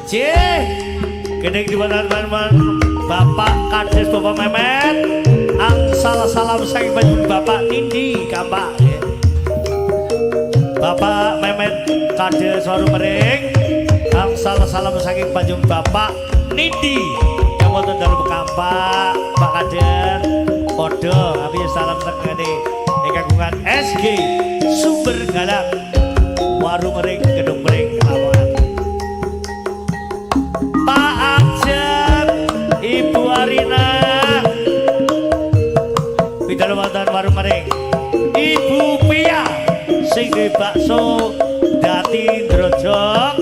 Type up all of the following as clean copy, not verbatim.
C. Gedeng di teman-teman Bapak Kades Bapak Memet. Angsal salam saking panjenengan Bapak Nindi Kampak ya. Bapak Memet Kades Warumering. Angsal salam saking panjenengan Bapak Nindi yang wonten dalem Kampak, Pak Kades. Padha abi salam tengene kagungan SG Sumber Galang Warumering Gedung Mering Lamongan. Pak Ajeng, Ibu Arina, Bidal wonten Warumering. Ibu Pia sing duwe bakso Dati Drojok.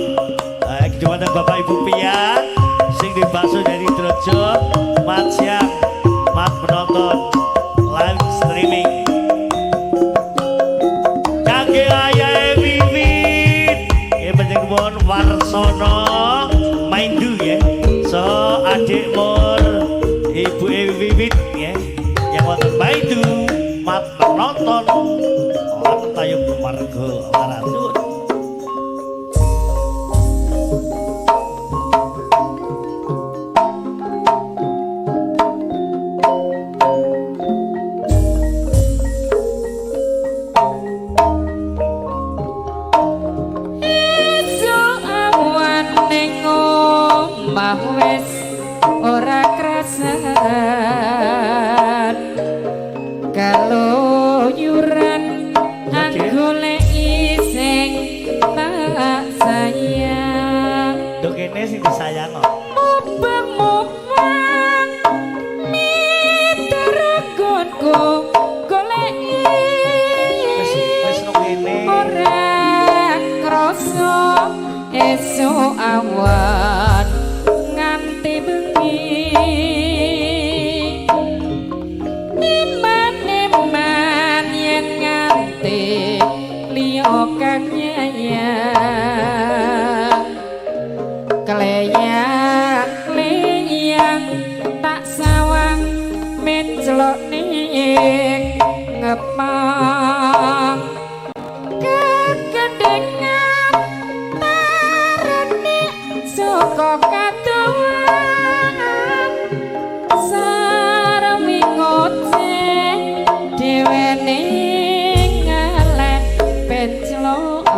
Iki wonten Bapak Ibu Pia sing duwe bakso dari Drojok, mat siang, mat menonton live streaming. Kangge ayahe Wiwit, nggih panjenengan Warsono Maindu ya. So adik mur Ibu Wiwit ya. Yang wonten Maindu mat menonton lan tayub warga Laras. Esuk awan ning omah wis ora krasan kaluyuran anggoleki sing tak sayang. Nduk kene sing disayang kok. Mubeng-mubeng miter nggonku goleki Wis wis nang kene. Ora krasa esuk awan nganti bengi. Iman-iman yen nganti liya kang nyayang kleyang kleyang tak sawang menclok ning ngepang kegedengan tarane saka kadohan sarwi ngoceh dhewe ning ngaleh penclokan.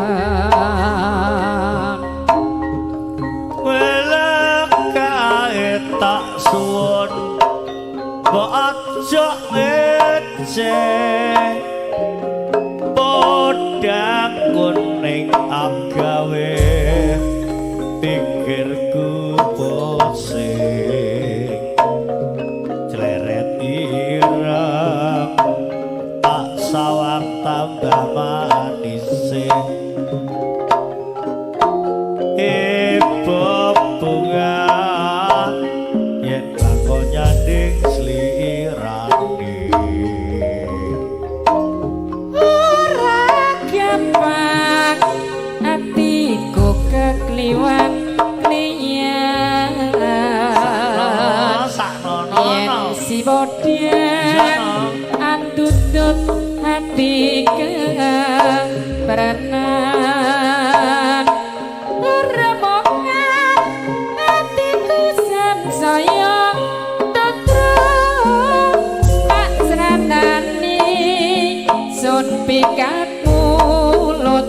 Welek kae tak suwun mbok aja ngece podang kuning agawe pikirku pusing cleret ireng tak sawang tambah manise. Ibu bunga yen lakon nyanding slirane. Ora gampang atiku kekliwat kliyan Saknono yen si bodyan andutut ati keberenan remongan atiku sansaya tetro tak sranani sun pikat mulut.